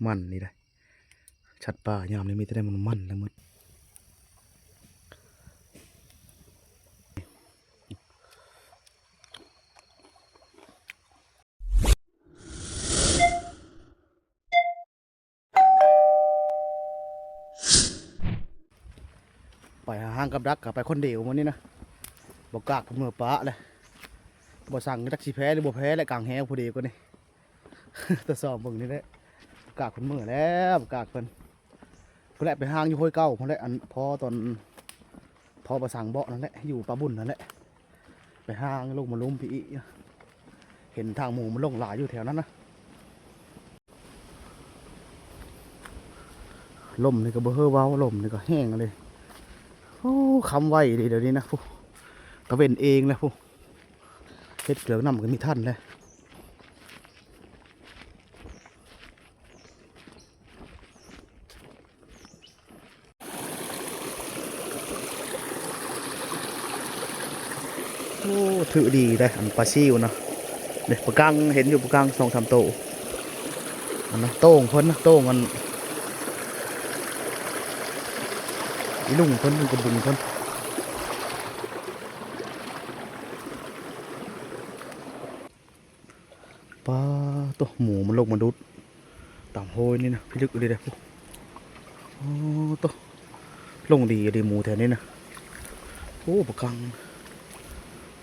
ມັນນີ້ໄດ໋ ສັດປ່າຍາມນີ້ມີແຕ່ໄດ້ມັນໆ ທັງໝົດ. ໄປຫາຫາງກັບດັກ ກໍໄປຄົນດຽວມື້ນີ້ນະ ບໍ່ກາກເພິ່ນເມືອປະແຫຼະ. ບໍ່ສັງຈັກຊິແພ້ຫຼືບໍ່ແພ້ແຫຼະ ກາງແຮ້ວຜູ້ດຽວກໍນີ້ ທດສອບເບິ່ງນີ້ແຫຼະ ກາກເພິ່ນເມືອແລ້ວ ກາກເພິ່ນ ພຸ້ນແຫຼະ ໄປຫາງຢູ່ຫ້ວຍເກົ່າພຸ້ນແຫຼະ ອັນພໍຕອນ ພໍບໍ່ສັງເບາະນັ້ນແຫຼະ ຢູ່ປ່າບຸນນັ້ນແຫຼະ ໄປຫາງລົງມາລຸ່ມພີ້ອີກ ເຫັນທາງໝູມັນລົງຫຼາຍຢູ່ແຖວນັ້ນນະ. ລົມນີ້ກໍບໍ່ເຮີເວົ້າ ລົມນີ້ກໍແຮງເລີຍ. ໂອ້ ຄ່ຳໄວເດ ດຽວນີ້ນະ ພຸ້ນ ຕາເວັນເອງແລ້ວ ພຸ້ນ ເຮັດເກືອກນຳກໍມີທັນແລ້ວ. ໂອ້ ຖືກດີເດ້ອັນປາຊິວນະ ເດ້ ປາກັງ ເຫັນຢູ່ປາກັງສອງສາມໂຕ ອັນນະ ໂຕ່ງເພິ່ນນະ ໂຕ່ງອັນອີລຸງເພິ່ນ ກະບຸງເພິ່ນ. ປາໂຕ ໝູມັນລົງມາດຸດຕາມໂຮຍນີ້ນະ ພິລຶກອີ່ຫຼີເດ້. ໂອ້ໂຕ ລົງດີອີ່ຫຼີໝູແຖວນີ້ນະ. ໂອ້ ປາກັງ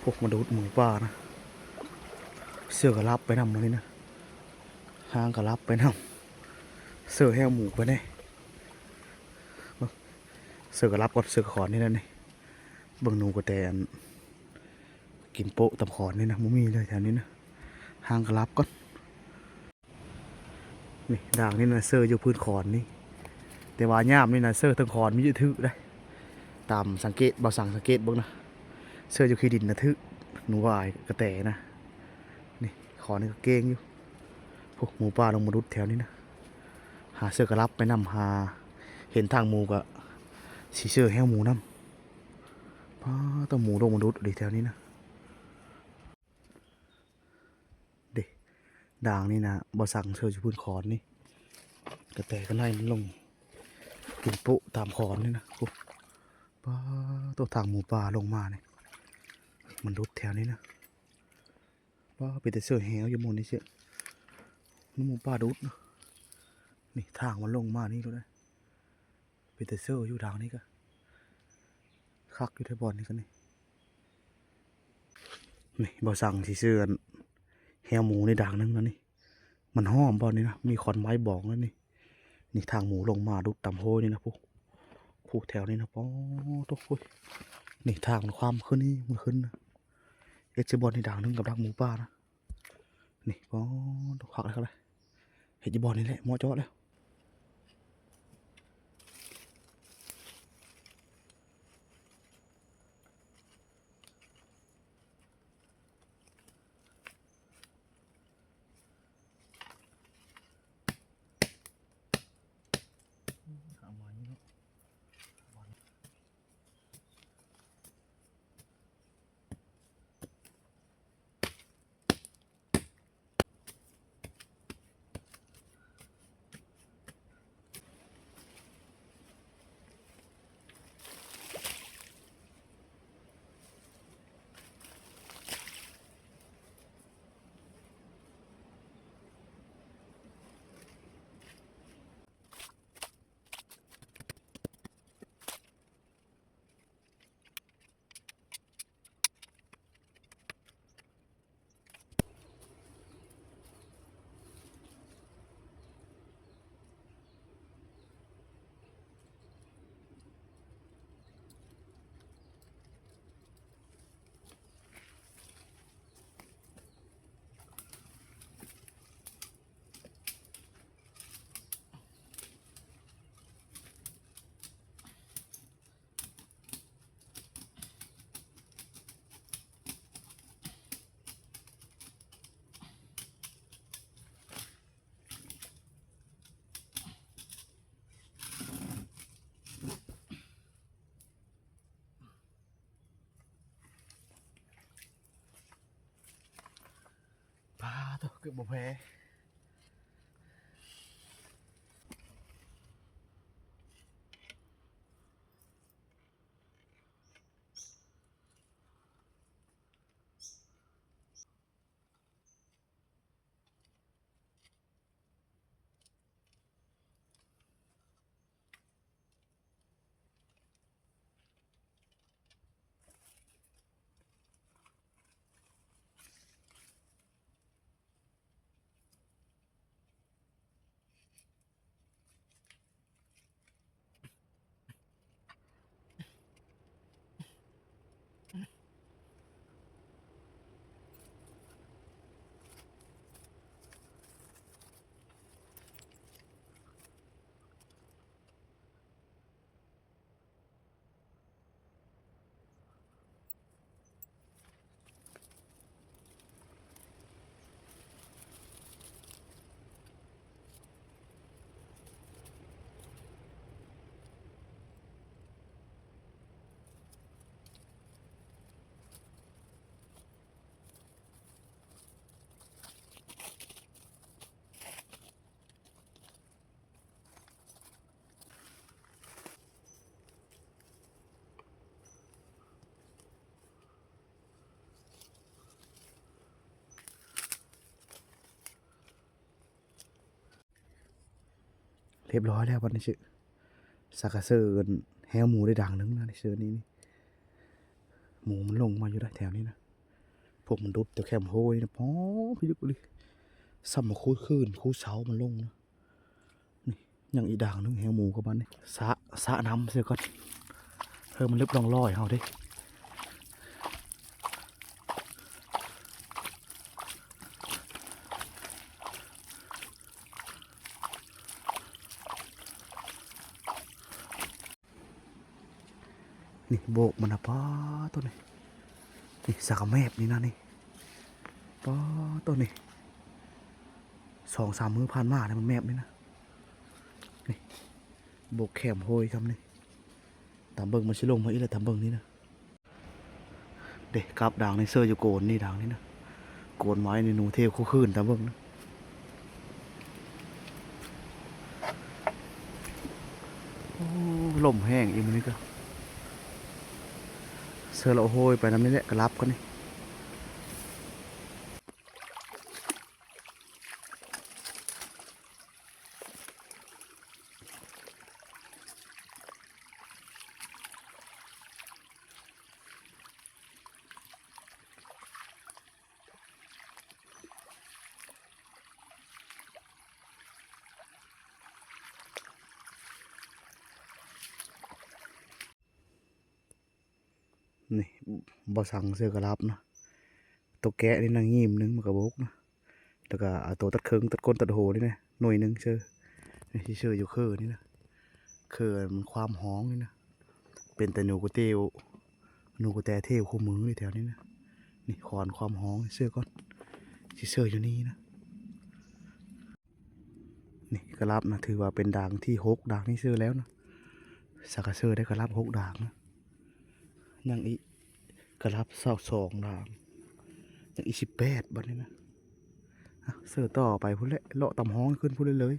ພວກມາດຸດໝູປ່ານະ. ເສືອກະຫຼັບໄປນຳມື້ນີ້ນະ ຫາງກະຫຼັບໄປນຳ ເສືອແຮ້ວໝູໄປແດ່. ເສືອກະຫຼັບກ່ອນ ເສືອກະຂອນນີ້ນະ. ນີ້ ເບິ່ງໜູກະແຕ ອັນ ກິນໂປະຕຳຂອນນີ້ນະ ບໍ່ມີເລີຍແຖວນີ້ນະ. ຫາງກະຫຼັບກ່ອນ. ນີ້ ດາງນີ້ນະ ເຊີຢູ່ພື້ນຂອນນີ້ ແຕ່ວ່າຍາມນີ້ນະ ເຊີເທິງຂອນມີແຕ່ຖືກໄດ໋. ຕາມສັງເກດ ບ່າວສັງສັງເກດເບິ່ງນະ ເຊີຢູ່ຂີ້ດິນນະຖືກ ໜູວ່າກະແຕນະ. ນີ້ ຂອນນີ້ກະເກັ່ງຢູ່. ພວກໝູປ່າລົງມາດຸດແຖວນີ້ນະ ຫາເຊີກະຫຼັບໄປນຳ ຫາເຫັນທາງໝູກະຊິເຊີແຮ້ວໝູນຳ. ປາໂຕ ໝູລົງມາດຸດເດແຖວນີ້ນະ. ເດ້ ດາງນີ້ນະ ບໍ່ສັງເຊີຢູ່ພື້ນຂອນນີ້ ກະແຕກະໄນມັນລົງກິນໂປະຕາມຂອນນີ້ນະ. ໂອ້ ປາໂຕ ທາງໝູປ່າລົງມານີ້ ມັນດຸດແຖວນີ້ນະ. ປາ ເປັນແຕ່ເຊີແຮ້ວຢູ່ໝູນີ້ເຊະ ໝູປ່າດຸດນະ. ນີ້ ທາງມັນລົງມານີ້ໂລດເດ້. ເປັນຕາເຊີຢູ່ດາງນີ້ກະຄັກຢູ່ແທ້ບ່ອນນີ້ກະນີ້. ນີ້ ບ່າວສັງຊິເຊີອັນແຮ້ວໝູນີ້ດາງໜຶ່ງນະນີ້. ມັນຫອມບ່ອນນີ້ນະ ມີຂອນໄມ້ບອງນະນີ້. ນີ້ ທາງໝູລົງມາດຸດຕາມໂຮຍນີ້ນະ ພຸ້ນ ພຸ້ນແຖວນີ້ນະ. ປາໂຕ ພຸ້ນ ນີ້ ທາງມັນຄວ່ຳຂຶ້ນນີ້ ມັນຂຶ້ນນະ. ເຮັດໃສ່ບ່ອນນີ້ດາງໜຶ່ງກັບດັກໝູປ່ານະ. ນີ້ ປາໂຕ ຄັກແລ້ວ ຄັກແລ້ວ. ເຮັດຢູ່ບ່ອນນີ້ແຫຼະ ເໝາະເຈາະແລ້ວ. ປາໂຕ ເກືອບບໍ່ແພ້. ຮຽບຮ້ອຍແລ້ວບັດນີ້ ຊື່ ສາກະເຊີແຮວໝູໄດ້ດາງໜຶ່ງນະ ເຊີນີ້ ໝູມັນລົງມາຢູ່ໄດ໋ແຖວນີ້ນະ. ພວກມັນດຸດແຕ່ແຄມໂຮຍນະ ປ້ອ ພິລຶກອີ່ຫຼີ ສ່ຳມາຄູດຄືນຄູດເສົາມັນລົງນະ. ນີ້ຍັງອີກດາງໜຶ່ງແຮວໝູກັບມັນນີ້ ສະ ສະນ້ຳເສີກ່ອນ ເອີ ມັນລຶບຮ່ອງລອຍເຮົາເດ້. ນີ້ໂບກມັນນະ ປ້າໂຕນີ້ ນີ້ສາກະແມບນີ້ນະນີ້ ປ້າໂຕນີ້ ສອງສາມມື້ຜ່ານມາແລ້ວມັນແມບນີ້ນະ. ນີ້ໂບກແຄມໂຮຍຄຳນີ້ ຕາມເບິ່ງມັນຊິລົງມາອີກແລ້ວ ຕາມເບິ່ງນີ້ນະ. ເດ້ ກັບດາງນີ້ເຊີຢູ່ໂກນນີ້ ດາງນີ້ນະ ໂກນໄວ້ນີ້ ໜູເທວຄູ່ຄືນ ຕາມເບິ່ງນະ. ໂອ້ ລົມແຮງອີກມື້ນີ້ກະ ເຊີລະໂຫຍໄປນຳນີ້ແຫຼະ ກະລັບກັນນີ້. ນີ້ ບໍ່ສັງເຊີກະລັບນະ ໂຕແກະນີ້ນະ ງີມໜຶ່ງມັນກະບໍ່ຫົກນະ. ແລ້ວກະເອົາໂຕຕັດເຄິ່ງ ຕັດກົ້ນ ຕັດຫົວນີ້ນະ ໜ່ວຍໜຶ່ງເຊີ. ນີ້ຊິເຊີຢູ່ເຄີນີ້ນະ ເຄີມັນຄວາມຮ້ອງນີ້ນະ ເປັນແຕ່ໜູກະເຕວ ໜູກະແຕເທວຄູ່ມື້ນີ້ແຖວນີ້ນະ. ນີ້ຄອນຄວາມຮ້ອງເຊີກ່ອນ ຊິເຊີຢູ່ນີ້ນະ. ນີ້ກະລັບນະ ຖືວ່າເປັນດາງທີຫົກ ດາງນີ້ເຊີແລ້ວນະ. ສາກະເຊີໄດ້ກະລັບຫົກດາງນະ. ຍັງອີກກະລັບຊາວສອງດາງ ຍັງອີກສິບແປດບັດນີ້ນະ. ອ່ະ ເຊີຕໍ່ໄປພຸ້ນແຫຼະ ເລາະຕາມຮ່ອງຂຶ້ນພຸ້ນເລີຍ.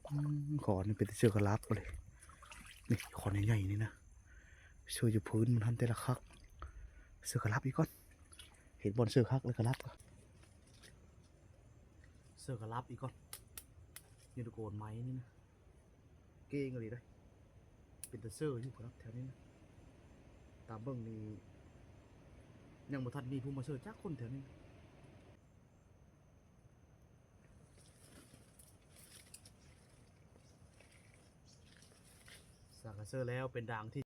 ອືມ ຂໍນີ້ເປັນແຕ່ເຊີກະລັບເລີຍ. ນີ້ ຂໍໃຫຍ່ໆນີ້ນະ ເຊີຢູ່ພື້ນມັນຫັ້ນແຕ່ລະຄັກ. ເຊີກະລັບອີກກ່ອນ ເຫັນບ່ອນເຊີຄັກແລ້ວກະລັບ ເຊີກະລັບອີກກ່ອນ. ຢູ່ຕະໂກນໄມ້ນີ້ນະ ເກັ່ງອີ່ຫຼີເດ້ ເປັນຕາເຊີຢູ່ ກະລັບແຖວນີ້ນະ. ຕາມເບິ່ງນີ້ ຍັງບໍ່ທັນມີຜູ້ມາເຊີຈັກຄົນແຖວນີ້. ສາກະເຊີແລ້ວເປັນດາງທີ່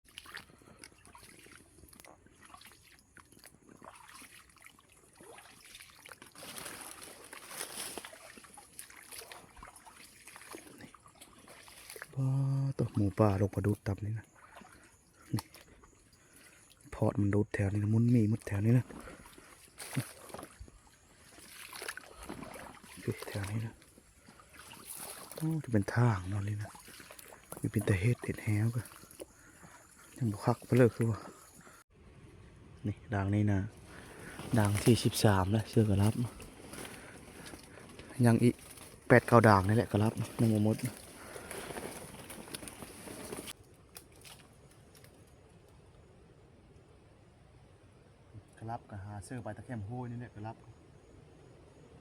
ປ້າໂຕ ໝູປ່າລົງມາດູດຕຳນີ້ນະ. ນີ້ ພອດມັນດູດແຖວນີ້ນະ ໝຸນໝີ່ໝົດແຖວນີ້ນະ. ນີ້ ແຖວນີ້ນະ ໂອ້ ຈະເປັນທາງເນາະນີ້ນະ. ມີເປັນຕາເຮັດ ເຮັດແຮວກະຍັງບໍ່ຄັກປານໃດຄືວ່າ. ນີ້ ດາງນີ້ນະ ດາງທີສິບສາມແລ້ວ ເຊີກະລັບ. ຍັງອີກແປດເກົ້າດາງນີ້ແຫຼະ ກະລັບ ຍັງບໍ່ໝົດ. ກະລັບກະຫາເຊີໄປຕາແຄມໂຮຍນີ້ແຫຼະ ກະລັບ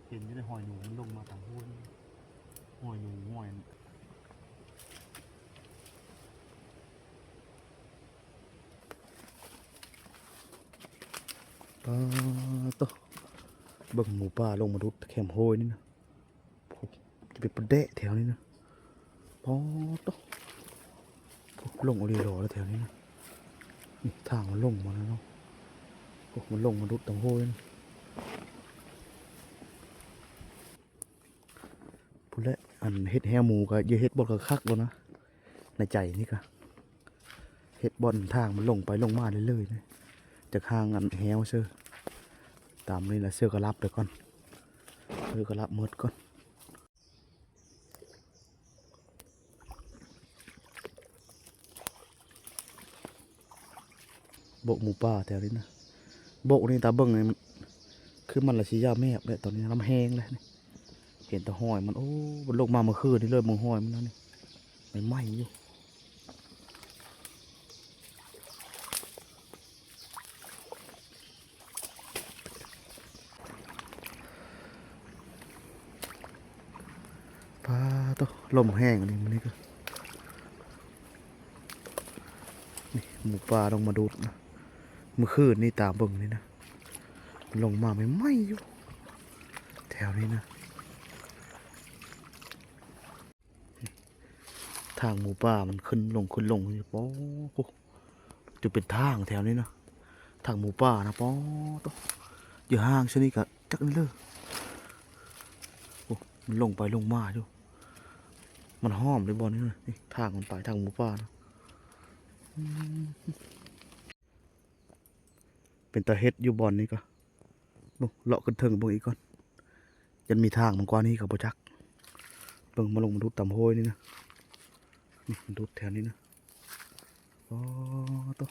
ເຫັນຢູ່ໃນຮອຍໜູ ມັນລົງມາຕາມໂຮຍ ຮອຍໜູ ຮອຍ ປາໂຕ ເບິ່ງໝູປ່າລົງມາດຸດຕາແຄມໂຮຍນີ້ນະ. ໂອ້ ຈະເປັນປາແດະແຖວນີ້ນະ. ປາໂຕ ໂອ້ ລົງອີ່ຫຼີຫຼໍແຖວນີ້ນະ. ນີ້ທາງມັນລົງມາແລ້ວເນາະ. ໂອ້ ມັນລົງມາດຸດຕາໂຮຍນະ. ພຸ້ນແຫຼະ ອັນເຮັດແຮວໝູກະຢ່າເຮັດບ່ອນຄັກໆໂລດນະ ໃນໃຈນີ້ກະ ເຮັດບ່ອນທາງມັນລົງໄປລົງມາເລື້ອຍໆນະ. ຈັກຫ່າງອັນແຮວເຊີ ຕາມນີ້ລະ ເຊີກະລັບໄປກ່ອນ ເຊີກະລັບໝົດກ່ອນ. ໂບກໝູປ່າແຖວນີ້ນະ ໂບກນີ້ຕາເບິ່ງນີ້ ຄືມັນລະຊິຢາກແມບແຫຼະ ຕອນນີ້ນ້ຳແຫ້ງແລ້ວນີ້. ເຫັນແຕ່ຮອຍມັນ ໂອ້ ມັນລົງມາເມື່ອຄືນນີ້ເລີຍ ເບິ່ງຮອຍມັນນະນີ້ ໃໝ່ໆຢູ່. ໂ ປາໂຕ ລົມແຮງອີ່ຫຼີມື້ນີ້ກໍ ນີ້ໝູປ່າລົງມາດູດນະ ມື້ຄືນນີ້ຕາມເບິ່ງນີ້ນະ ມັນລົງມາໃໝ່ໆຢູ່ ແຖວນີ້ນະ ທາງໝູປ່າມັນຂຶ້ນລົງ ຂຶ້ນລົງຢູ່ ປາໂຕ ຈົນເປັນທາງແຖວນີ້ນະ ທາງໝູປ່ານະ ປາໂຕ ຢູ່ຫ່າງຊະນີ້ກະຈັກນີ້ເລີຍ ໂອ້ ມັນລົງໄປລົງມາຢູ່ ມັນຫ້ອມເດ້ບ່ອນນີ້ນະ ນີ້ທາງມັນໄປ ທາງໝູປ່ານະ ອືມ ເປັນຕາເຮັດຢູ່ບ່ອນນີ້ກະ ເບິ່ງ ເລາະຂຶ້ນເທິງເບິ່ງອີກກ່ອນ ຍັນມີທາງມັນກວ່ານີ້ກໍບໍ່ຈັກ ເບິ່ງ ມາລົງມາດູດຕາມໂຮຍນີ້ນະ ນີ້ ມາດູດແຖວນີ້ນະ ໂອ້ໂຕ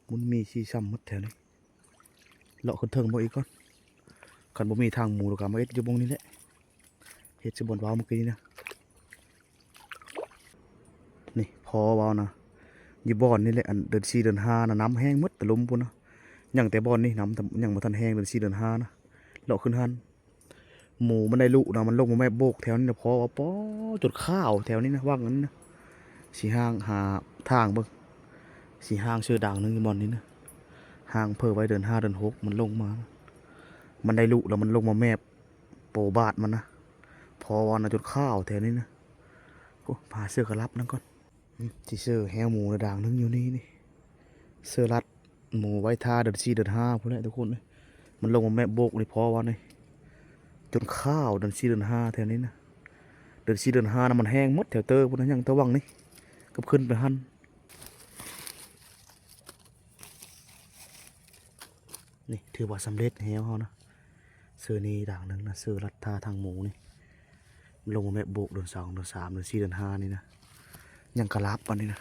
ມັນມີຊີ້ຊ້ຳໝົດແຖວນີ້ ເລາະຂຶ້ນເທິງເບິ່ງອີກກ່ອນ ຄັນບໍ່ມີທາງໝູ ລະກະມາເຮັດຢູ່ບ່ອນນີ້ແຫຼະ ເຮັດຄືບ່ອນວ່າເມື່ອກີ້ນີ້ນະ ນີ້ພໍເວົ້ານະ ຢູ່ບ່ອນນີ້ແຫຼະ ອັນເດືອນສີ່ເດືອນຫ້ານະ ນ້ຳແຮງໝົດຕະລຸ່ມພຸ້ນນະ ຍັງແຕ່ບ່ອນນີ້ ນ້ຳຍັງບໍ່ທັນແຮງ ເດືອນສີ່ເດືອນຫ້ານະ ເລາະຂຶ້ນຫັ້ນ ໝູມັນໄດ້ລຸນະ ມັນລົງມາແມບໂບກແຖວນີ້ນະ ພໍວ່າ ປາ ຈົນຂາວແຖວນີ້ນະ ຫວ່າງນັ້ນນະ ຊິຫາ ຫາທາງເບິ່ງ ຊິຫາເສື້ອດາງໜຶ່ງຢູ່ບ່ອນນີ້ນະ ຫາເຜີໄວ້ເດືອນຫ້າເດືອນຫົກມັນລົງມານະ ມັນໄດ້ລຸແລ້ວ ມັນລົງມາແມບ ໂປບາດມັນນະ ພໍວ່ານະ ຈົນຂາວແຖວນີ້ນະ ໂອ້ ຫາເສື້ອກະລັບນຳກ່ອນ ອືມ ຊິເສື້ອແຮ້ວໝູລະດາງໜຶ່ງຢູ່ນີ້ນີ້ ເສື້ອລັດໝູໄວ້ຖ້າເດືອນສີ່ເດືອນຫ້າພຸ້ນແຫຼະທຸກຄົນເອີຍ ມັນລົງມາແມບໂບກນີ້ ພໍວ່ານີ້ ຈົນຂາວເດືອນສີ່ເດືອນຫ້າແຖວນີ້ນະ ເດືອນສີ່ເດືອນຫ້ານະ ມັນແຮງໝົດແຖວເຕີພຸ້ນນະ ຍັງແຕ່ຫວ່າງນີ້ ກັບຂຶ້ນໄປຫັ້ນ ນີ້ຖືວ່າສຳເລັດແຮ້ວເຮົານະ ເສື້ອນີ້ດາງໜຶ່ງນະ ເສື້ອລັດທ່າທາງໝູນີ້ ລົງມາແມບໂບກເດືອນສອງເດືອນສາມເດືອນສີ່ເດືອນຫ້ານີ້ນະ ຍັງກະລັບບາດນີ້ນະ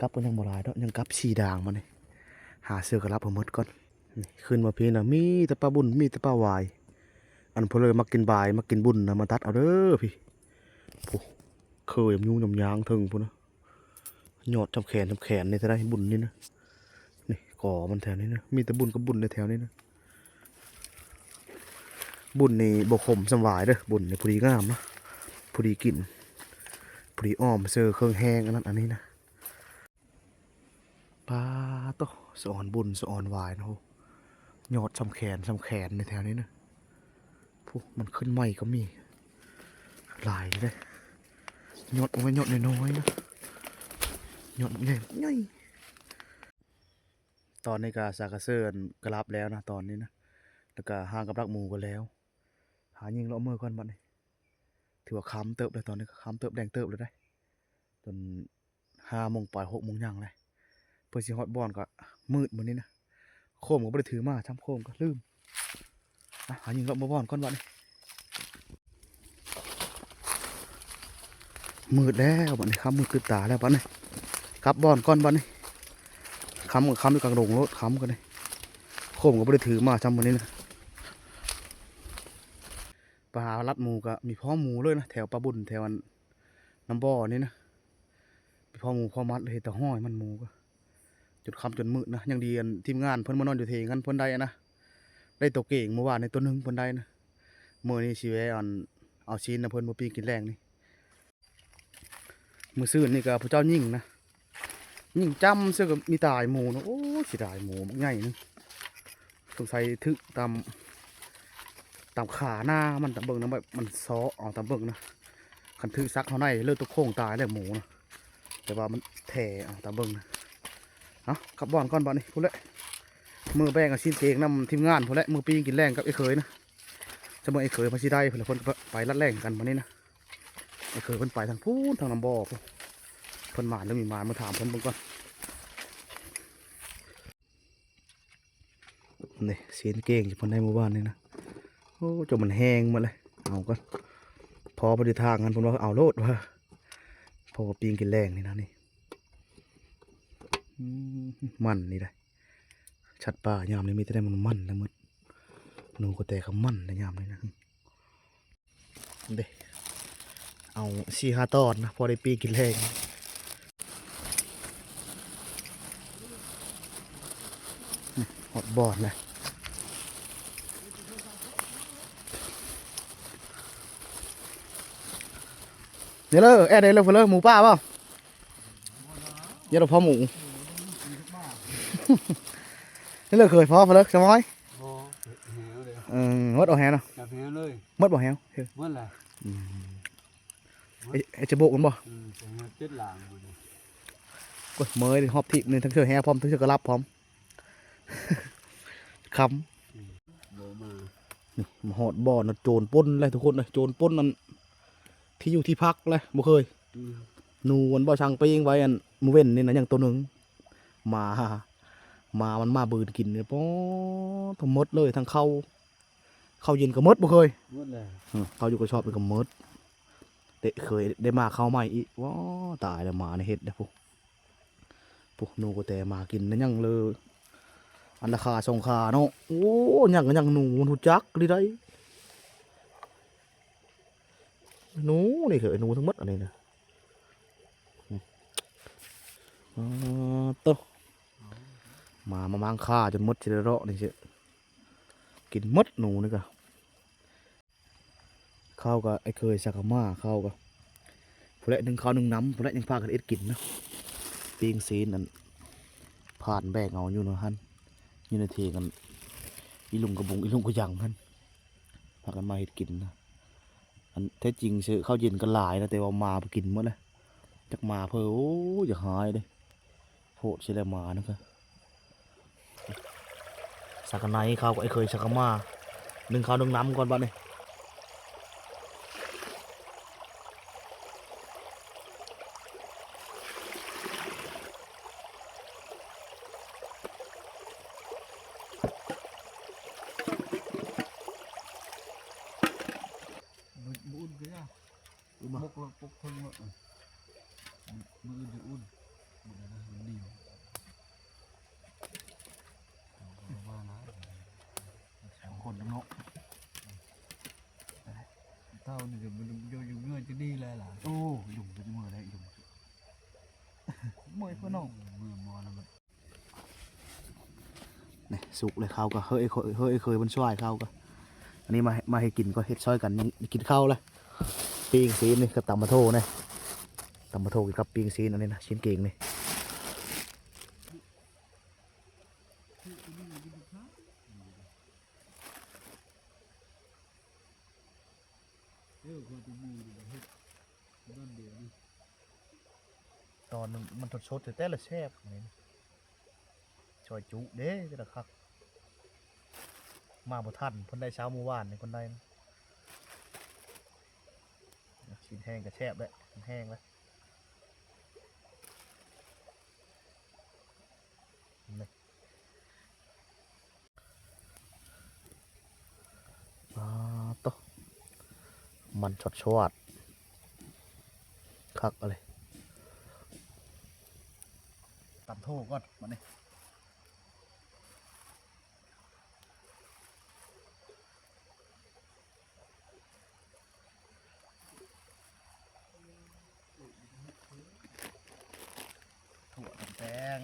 ກັບກໍຍັງບໍ່ຫຼາຍດອກ ຍັງກັບສີ່ດາງບາດນີ້ ຫາເສື້ອກະລັບໃຫ້ໝົດກ່ອນ ນີ້ຂຶ້ນມາພີ້ນະ ມີແຕ່ປາບຸນ ມີແຕ່ປາຫວາຍ ອັນຜູ້ໃດມັກກິນບາຍ ມັກກິນບຸນນະ ມາຕັດເອົາເດີພີ້ ໂອ້ ເຄີຍຳຍູຍຳຍາງເທິງພຸ້ນນະ ຍອດຊ່ຳແຂນ ຊ່ຳແຂນນີ້ເທົ່າໃດ ບຸນນີ້ນະ ນີ້ ກໍມັນແຖວນີ້ນະ ມີແຕ່ບຸນກັບບຸນໃນແຖວນີ້ນະ ບຸນນີ້ບໍ່ຂົມສ່ຳຫວາຍເດີ ບຸນນີ້ພໍດີງາມນະ ພໍດີກິນ ພໍດີອ້ອມເສີເຄື່ອງແຮງ ອັນນັ້ນອັນນີ້ນະ ປາໂຕ ສະອອນບຸນ ສະອອນຫວາຍນະ ໂຫ ຍອດຊ່ຳແຂນ ຊ່ຳແຂນໃນແຖວນີ້ນະ ພຸ້ນ ມັນຂຶ້ນໃໝ່ກໍມີ ຫຼາຍເດ້ ຍອດບໍ່ແມ່ນຍອດນ້ອຍໆນະ ຍອດບັກໃຫຍ່ ບັກໃຫຍ່ ຕອນນີ້ກະສາກະເສີນກະລັບແລ້ວນະ ຕອນນີ້ນະ ແລ້ວກະຫາກັບດັກໝູກໍແລ້ວ ຫາຍິງເລາະເມືອກ່ອນບາດນີ້ ຖືວ່າຄ່ຳເຕີບແລ້ວ ຕອນນີ້ກະຄ່ຳເຕີບ ແດງເຕີບແລ້ວເດ້ ຈົນ ຫ້າໂມງປາຍ ຫົກໂມງຫຍັງແຫຼະ ເພື່ອຊິຮອດບ່ອນກໍມືດມື້ນີ້ນະ ໂຄມກໍບໍ່ໄດ້ຖືມາຊ້ຳ ໂຄມກໍລືມ ອະ ຫາຍິງເລາະມາບ່ອນກ່ອນບາດນີ້ ມືດແລ້ວບາດນີ້ ຄ່ຳມືດຕື່ນຕາແລ້ວບາດນີ້ ກັບບ່ອນກ່ອນບາດນີ້ ຄ່ຳກໍຄ່ຳຢູ່ກາງດົງໂລດ ຄ່ຳກໍນີ້ ໂຄມກໍບໍ່ໄດ້ຖືມາຊ້ຳມື້ນີ້ນະ ໄປຫາລັດໝູກໍມີພໍໝູເລີຍນະ ແຖວປາບຸນ ແຖວອັນ ນ້ຳບໍ່ນີ້ນະ ພໍໝູພໍມັດ ເຮັດແຕ່ຫ້ອຍມັນໝູກໍ ຈົນຄ່ຳຈົນມືດນະ ຍັງດີອັນທີມງານເພິ່ນມານອນຢູ່ເຖງຫັ້ນ ເພິ່ນໄດ້ອັນນະ ໄດ້ໂຕເກງມື້ວານນີ້ໂຕໜຶ່ງ ເພິ່ນໄດ້ນະ ມື້ນີ້ຊິແວ່ອັນ ເອົາຊີ້ນນຳເພິ່ນມາປີ້ງກິນແລງນີ້ ມື້ຊືນນີ້ກໍຜູ້ເຈົ້າຍິງນະ ຍິງຈ້ຳເຊິ່ງກໍມີຕາຍໝູນະ ໂອ້ຍ ເສຍດາຍໝູບັກໃຫຍ່ໜຶ່ງ ສົງໄສຖືກຕາມ ຕາມຂາໜ້າມັນ ຕາມເບິ່ງນະ ແບບມັນເຊາະເອົາຕາມເບິ່ງນະ ຄັນຖືກສັກເຮົາໃນເລີກຕົກໂຄ້ງຕາຍແລ້ວໝູນະ ແຕ່ວ່າມັນແຖເອົາຕາມເບິ່ງນະ ເອົາກັບບ່ອນກ່ອນບາດນີ້ ພຸ້ນແຫຼະ ມື້ແບ່ງເອົາຊີ້ນເກງນຳທີມງານພຸ້ນແຫຼະ ມື້ປີ້ງກິນແລງກັບໄອ້ເຂີຍນະ ຊະເບິ່ງໄອ້ເຂີຍເພິ່ນຊິໄດ້ ເພິ່ນລະຄົນໄປລັດແລ່ນກັນບາດນີ້ນະ ໄອ້ເຂີຍເພິ່ນໄປທາງພຸ້ນ ທາງນ້ຳບໍ່ພຸ້ນ ເພິ່ນໝານຫຼືບໍ່ໝານ ມາຖາມເພິ່ນເບິ່ງກ່ອນ. ນີ້ຊີ້ນເກງທີ່ເພິ່ນໄດ້ມື້ວານນີ້ນະ ໂອ້ ຈົນມັນແຫ້ງໝົດເລີຍ ເອົາກ່ອນ ພໍພໍດີທາງຫັ້ນ ເພິ່ນວ່າເອົາໂລດວ່າ ພໍປີ້ງກິນແລງນີ້ນະ ນີ້ ອືມ ມັນນີ້ໄດ໋ ສັດປ່າຍາມນີ້ມີແຕ່ໄດ້ມັນໆແຫຼະໝົດ ໜູກະແຕກໍມັນແຫຼະຍາມນີ້ນະ. ເດ້ ເອົາສີ່ຫ້າຕອນນະ ພໍໄດ້ປີ້ງກິນແລງ ຮອດບ່ອນແລ້ວ ເ ນີ້ເລີ ແອດໄດ້ເລີ ເລີໝູປ່າບໍ່? ຢ່າລະພໍໝູ ນີ້ເລີ ເຄີຍພໍເລີສະໝອຍ. ບໍ່ ແຫ້ວເດ້. ເອີ ໝົດເອົາແຫ້ວເນາະ. ຈັບແຫ້ວເລີຍ. ໝົດບໍ່ແຫ້ວ? ໝົດແລ້ວ. ອືມ ເຮັດ ເຮັດຈະໂບກມັນບໍ່? ອືມ ເຈັດຫຼັງໝົດ. ໂອ້ຍ ເມື່ອຍຮອບທິບນີ້ ທັງເທື່ອແຫ້ວພ້ອມ ທັງເທື່ອກໍຫຼັບພ້ອມ ຄ່ຳ. ອືມ ບໍ່ມາ. ນີ້ມາຮອດບ່ອນນະ ໂຈນປົນແລ້ວທຸກຄົນເອີຍ. ໂຈນປົນອັນ ທີ່ຢູ່ທີ່ພັກແຫຼະ ບໍ່ເຄີຍ. ອືມ ໜູມັນບໍ່ຊ່າງປີ້ງໄວ້ ອັນມື້ເວັນນີ້ນະ ຍັງໂຕໜຶ່ງ ໝາ ໝາມັນມາບືນກິນນີ້ ປອດ ທັງໝົດເລີຍ ທັງເຂົ້າ ເຂົ້າເຢັນກໍໝົດ ບໍ່ເຄີຍ. ໝົດແລ້ວ. ອືມ ເຂົ້າຢູ່ກະສອບນີ້ກໍໝົດ. ເຕະເຄີຍໄດ້ມາເຂົ້າໃໝ່ອີກ. ວ້າ ຕາຍແລ້ວ ໝາໃນເຮັດເດ້ ຜູ້ ຜູ້ ໜູກໍແຕ່ໝາກິນນະ ຍັງເລີ ອັນລະຄາສອງຄາເນາະ. ໂອ້ ຍັງກໍຍັງ ໜູມັນຮູ້ຈັກດີໄດ໋. ໜູນີ້ເຄີຍ ໜູທັງໝົດອັນນີ້ນະ. ອືມ ອໍ ໂຕ ໝາມາມ້າງຄາຈົນໝົດຊິໄດ້ເລາະນີ້ຊິ ກິນໝົດໜູນີ້ກະ. ເຂົ້າກະໄອ້ເຄີຍສັກກະໝາ ເຂົ້າກະ ພຸ້ນແຫຼະ ໜຶ່ງເຂົ້າໜຶ່ງນ້ຳ ພຸ້ນແຫຼະ ຍັງພາກັນເຮັດກິນນະ. ປີ້ງຊີ້ນ ອັນຜ່ານແບກເອົາຢູ່ນະຫັ້ນ ຢູ່ໃນເຖງ ອັນອີລຸງກະບຸງ ອີລຸງກະຍັງຫັ້ນ ພາກັນມາເຮັດກິນນະ. ອັນແທ້ຈິງເຊີເຂົ້າເຢັນກໍຫຼາຍນະ ແຕ່ວ່າໝາໄປກິນໝົດແລ້ວ. ຈັກໝາເພີ້ ໂອ້ ຢາກຫາຍເດ້ ໂພດຊິແລ້ວໝານະກະ. ສັກກະໄນ ເຂົ້າກະໄອ້ເຄີຍສັກກະໝາ ໜຶ່ງເຂົ້າໜຶ່ງນ້ຳກ່ອນບາດນີ້. ມື້ ມື້ອື່ນກໍຢ່າ ມື້ ມື້ ມື້ ມື້ອື່ນຈະອຸ່ນ ມື້ນັ້ນມັນໜຽວ ປະມານນັ້ນ ສອງຄົນເນາະ. ເຕົານີ້ກໍມັນຢູ່ ຢູ່ເງືອຈະດີແລ້ວລະ. ໂອ້ ຢູ່ເງືອໄດ້ຢູ່ ເມື່ອຍເພິ່ນເນາະ ເມື່ອຍໝໍນະມັນ. ນີ້ສຸກເລີຍ ເຂົ້າກໍເຮີ້ຍ ເຮີ້ຍ ເຮີ້ຍ ເຄີຍມັນຊ່ວຍເຂົ້າກໍ. ອັນນີ້ມາ ມາເຮັດກິນກໍເຮັດຊ່ອຍກັນ ຍັງກິນເຂົ້າລະ. ປີ້ງຊີ້ນນີ້ກັບຕຳບັກໂທນີ້ ຕຳບັກໂທກິນກັບປີ້ງຊີ້ນ ອັນນີ້ນະ ຊີ້ນເກງນີ້. ເອີ ຂ້ອຍຈະໝູ່ເຮັດນັ້ນເດ ຕອນມັນສົດໆ ແທ້ໆ ລະແຊບ. ຊອຍຈຸເດ້ ແຕ່ລະຄັກ ມາບໍ່ທັນ ເພິ່ນໄດ້ເຊົ້າມື້ວານນີ້ ເພິ່ນໄດ້. ຊີ້ນແຫ້ງກໍແຊບແຫຼະ ແຫ້ງແລ້ວ. ປາໂຕ ມັນຊອດໆ ຄັກເລີຍ. ຕຳໂທກ່ອນບາດນີ້. ຖົ່ວ ແຕງ.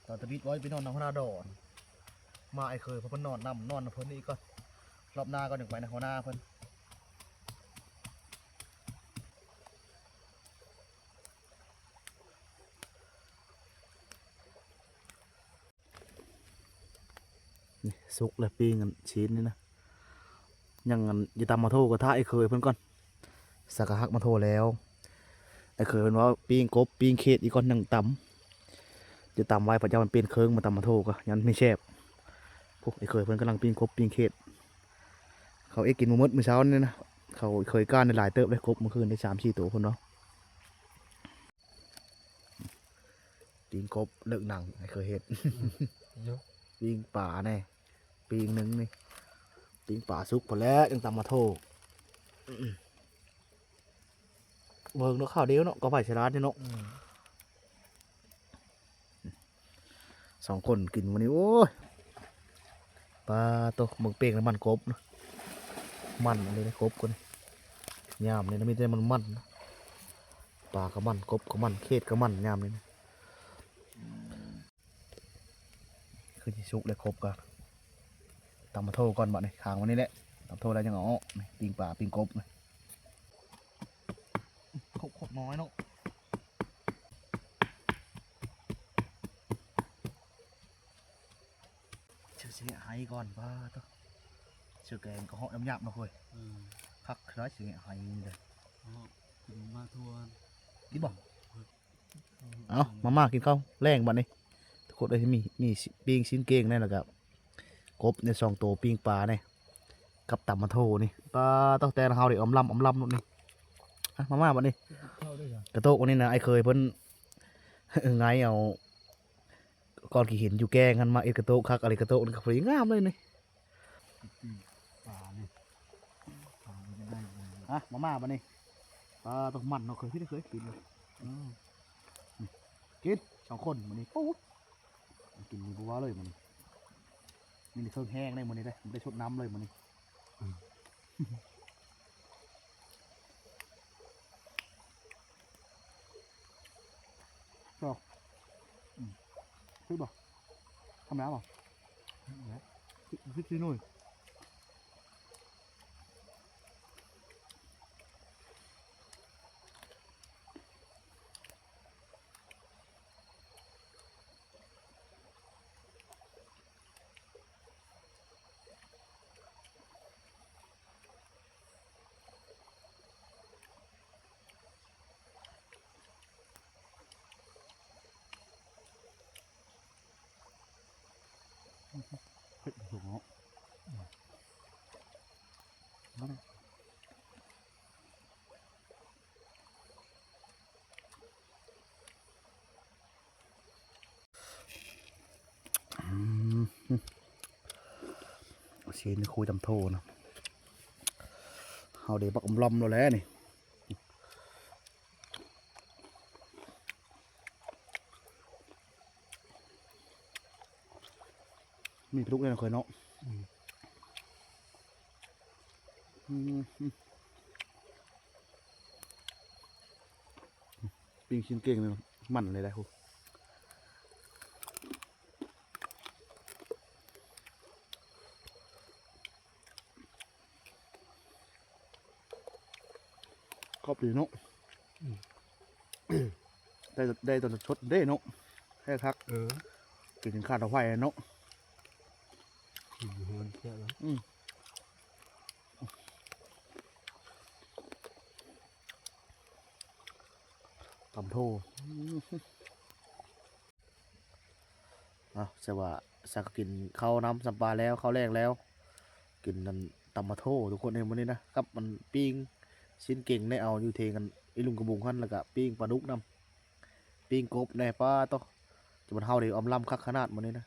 ຕອນຕະບິດໄວ້ໄປນອນນຳຫົວໜ້າດອນ ມາໄອ້ເຄີຍເພິ່ນນອນນຳ ນອນນຳເພິ່ນອີກກ່ອນ ຮອບໜ້າກໍຍັງໄປນຳຫົວໜ້າເພິ່ນ. ນີ້ສຸກແລ້ວ ປີ້ງອັນຊີ້ນນີ້ນະ ຍັງອັນຈະຕຳໝາກໂທກໍຖ້າໄອ້ເຄີຍເພິ່ນກ່ອນ. ສັກກະຫັກໝາກໂທແລ້ວ ໄອ້ເຄີຍເພິ່ນວ່າປີ້ງກົບປີ້ງເຂດອີກກ່ອນ ຍັງຕຳ ຈະຕຳໄວ້ ພະເຈົ້າມັນປ່ຽນເຄິ່ງມາຕຳໝາກໂທກໍຍັງມີແຊບ. ໂອ້ ໄອ້ເຄີຍເພິ່ນກຳລັງປີ້ງກົບປີ້ງເຂດ ເຂົາເຮັດກິນບໍ່ໝົດມື້ເຊົ້ານີ້ນະ ເຂົາເຄີຍກ້ານໄດ້ຫຼາຍເຕີບເດ້ ກົບມື້ຄືນໄດ້ສາມສີ່ໂຕພຸ້ນເນາະ. ປີ້ງກົບເລິກໜັງ ໃຫ້ເຄີຍເຮັດ ຢູ່ ປີ້ງປາແດ່ ປີ້ງໜຶ່ງນີ້ ປີ້ງປາສຸກພຸ້ນແຫຼະ ຈັ່ງຕຳໝາກໂທ. ເບິ່ງເນາະ ຄາວດຽວເນາະ ກໍໄປສະຫຼາດນີ້ເນາະ. ອືມ. ສອງຄົນກິນມື້ນີ້ ໂອ້ຍ ປາໂຕ ເບິ່ງເປ້ງແລ້ວມັນກົບນະ ມັນອັນນີ້ນະ ກົບກໍນີ້ ຍາມນີ້ນະ ມີແຕ່ມັນໆ ປາກໍມັນ ກົບກໍມັນ ເຂດກໍມັນ ຍາມນີ້ນະ. ຄືຊິສຸກແລ້ວ ກົບກໍ ຕຳໝາກໂທກ່ອນບັດນີ້ ຄ້າງໄວ້ນີ້ແຫຼະ ຕຳໂທແລ້ວຍັງເອົາອອກ ນີ້ ປີ້ງປາ ປີ້ງກົບ ກົບ ກົບນ້ອຍເນາະ. ຊື່ຊິແຫະໄຫກ່ອນ ປາໂຕ ຊື່ແກງກໍເຫາະຍາບໆເນາະເວີຍ. ອືມ ຄັກຫຼາຍຊິແຫະໄຫນີ້ເດີ. ເອົາ ກິນມາທົ່ວ ກິນບໍ່? ເອົາ ມາ ມາກິນເຂົ້າແລງບັດນີ້ ທຸກຄົນເອີຍ. ມີ ມີປີ້ງຊີ້ນເກ້ງແດ່ ແລ້ວກໍກົບໃນສອງໂຕ ປີ້ງປາແດ່ ກັບຕຳໝາກໂທນີ້ ປາໂຕ ແຕ່ລະເຮົາເດ້ ອຳລຳ ອຳລຳໂລດນີ້. ອ່ະ ມາ ມາບັດນີ້ ເຂົ້າເດີ. ກະໂຕກອັນນີ້ນະ ອ້າຍເຂີຍເພິ່ນ ໄງເອົາ ກ້ອນຂີ້ຫີນຢູ່ແກ້ງຫັ້ນ ມາເຮັດກະໂຕກຄັກ ອັນນີ້ກະໂຕກນີ້ກໍພໍດີງາມເລີຍນີ້. ປານີ້ ປານີ້ໄດ້ ອ່ະ ມາ ມາບັດນີ້ ປາໂຕ ມັນເນາະ ເຄີຍ ເຄີຍ ເຄີຍກິນເລີຍ. ອືມ ນີ້ ກິນສອງຄົນມື້ນີ້ ໂອ້ ກິນນີ້ບໍ່ວ່າເລີຍມື້ນີ້ ມີແຕ່ເຄື່ອງແຮງເດ້ມື້ນີ້ເດ້ ບໍ່ໄດ້ຊົດນ້ຳເລີຍມື້ນີ້. ອືມ ເຈົ້າ ອືມ ຄືບໍ່ ທຳມະດາບໍ່ ຄື ຄືໜ່ວຍ. ເຜັດສູງເນາະ. ອືມ ຊີ້ນຄຸຍຕຳໂທນະ ເຮົາໄດ້ບັກອຳລຳແລ້ວແຫຼະນີ້. ມີປາດຸກແດ່ນະເຄີຍເນາະ. ອືມ ອືມ ປີ້ງຊີ້ນເກ້ງນີ້ມັນເລີຍໄດ໋. ໂຫ ຂອບດີເນາະ. ອືມ ໄດ້ ໄດ້ຕອນສົດເດ້ເນາະ ແທ້ຄັກ. ເອີ ກິນຂາດເອົາໄຟເນາະ. ກິນຢູ່ເຮືອນແຊບແລ້ວ. ອືມ ຕຳໂທ. ອືມ ເອົາ ແຕ່ວ່າສັກກໍກິນເຂົ້ານຳ ສຳປາແລ້ວ ເຂົ້າແລງແລ້ວ ກິນນັ້ນ ຕຳໝາກໂທທຸກຄົນເອີຍ ມື້ນີ້ນະ ກັບມັນປີ້ງຊີ້ນເກັ່ງໄດ້ເອົາຢູ່ເທິງອັນອີລຸງກະບຸງຫັ້ນ ແລ້ວກະປີ້ງປາດຸກນຳ ປີ້ງກົບແດ່. ປາໂຕ ຈະແມ່ນເຮົາເດ້ ອຳລຳຄັກຂະໜາດມື້ນີ້ນະ.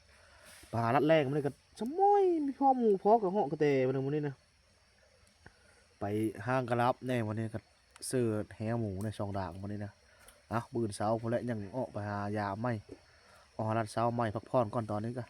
ໄປຫາລັດແລງມື້ນີ້ກະສະໝອຍ ມີພໍໝູພໍກະເຫາະກະແຕມື້ນີ້ນະ. ໄປຫ້າງກະລາບແດ່ມື້ນີ້ກະ ເສີດແຫໝູໄດ້ສອງດາກມື້ນີ້ນະ. ເອົາ ມື້ອື່ນເຊົ້າພຸ້ນແຫຼະ ຍັງອອກໄປຫາຢາມໃໝ່ ອອກຫາລັດເຊົ້າໃໝ່ ພັກຜ່ອນກ່ອນຕອນນີ້ກະ.